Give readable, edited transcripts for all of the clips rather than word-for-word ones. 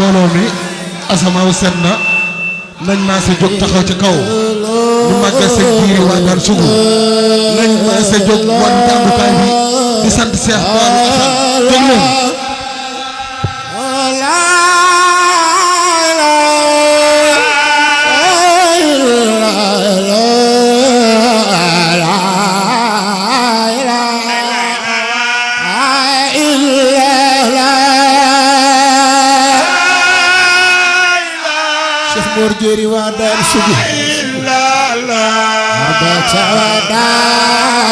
mbooloo mi asamaaw set na nañ maa sa jóg taxaw ci kaw ñu màggal sa jiiri waa Darou Sougou nañ maa sa jóg wan jàngukaay bi di sant Cheikh Darou Assane jóg leen Mor Jéeri waa Darou Sougou arba cawadal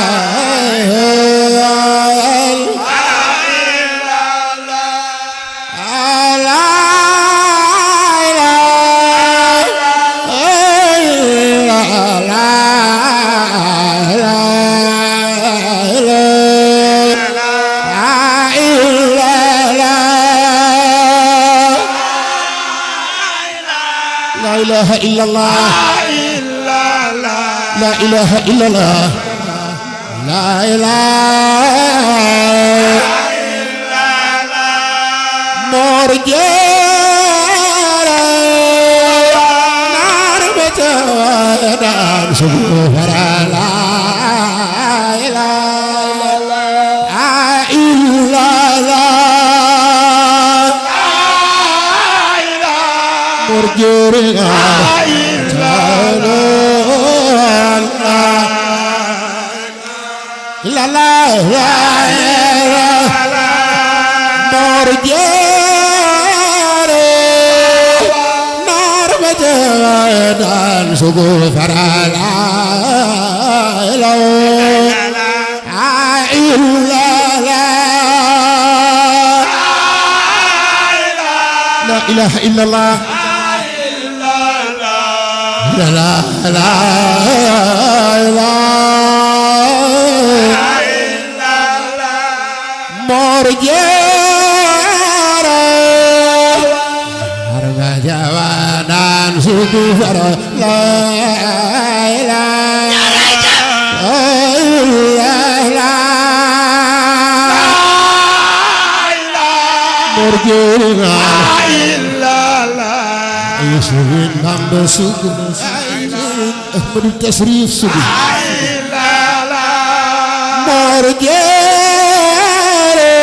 لا إله إلا الله لا إله إلا الله لا إله Mor Jéeri naar bete Darou Sougou fara la ilaha illallah Mor Jéeri Mor Jéeri naar bete Darou Sougou fara la ilaha illallah la ilaha illallah la la la la Mor Jéeri arba jawadan suku fara la ilaha Mor Jéeri Yusufin Bamba Sougou Ahmadu Tasrif Sougou Mor Jéeri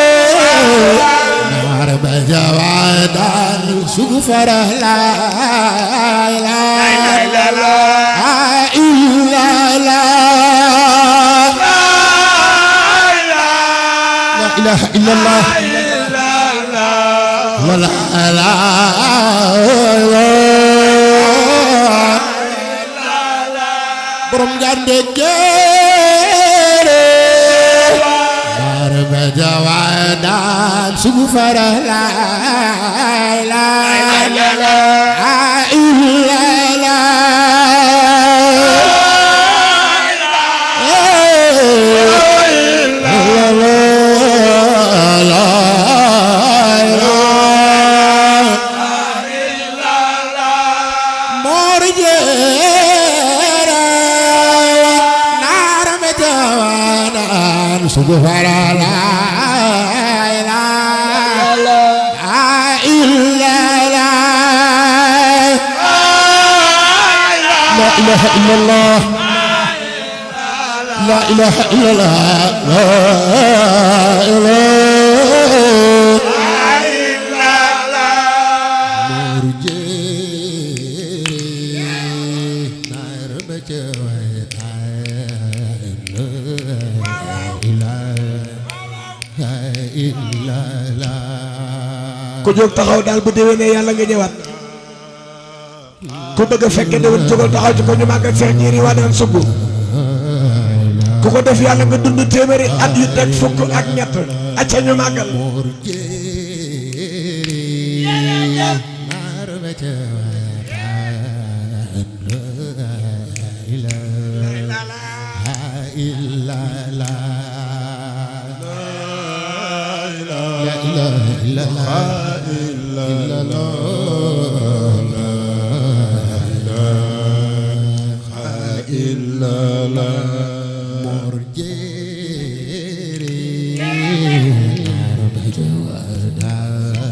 arba jawadan Sougou fara la ilaha illallah la ilaha illallah la la la borom Gande Jéeri arba jawadan Sougou fara la ilaha illallah Mor Jéeri naar bete Darou Sougou fara la ilaha illallah la ilaha illallah la ilaha illallah la ilaha Mor Jéeri naar bete ku jóg taxaw daal bu déwénee yàlla nga ñëwaat ku bëgg a fekke déwén jógal taxaw ci ko ñu màggal Cheikh Jéeri waa Darou Sougou ku ko def yàlla nga dund téeméeri at yu teg fukk ak ñett acca ñu màggal Mor Jéeri naar bete Mor Jéeri arba jawadan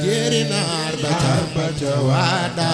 Jerinar baca wada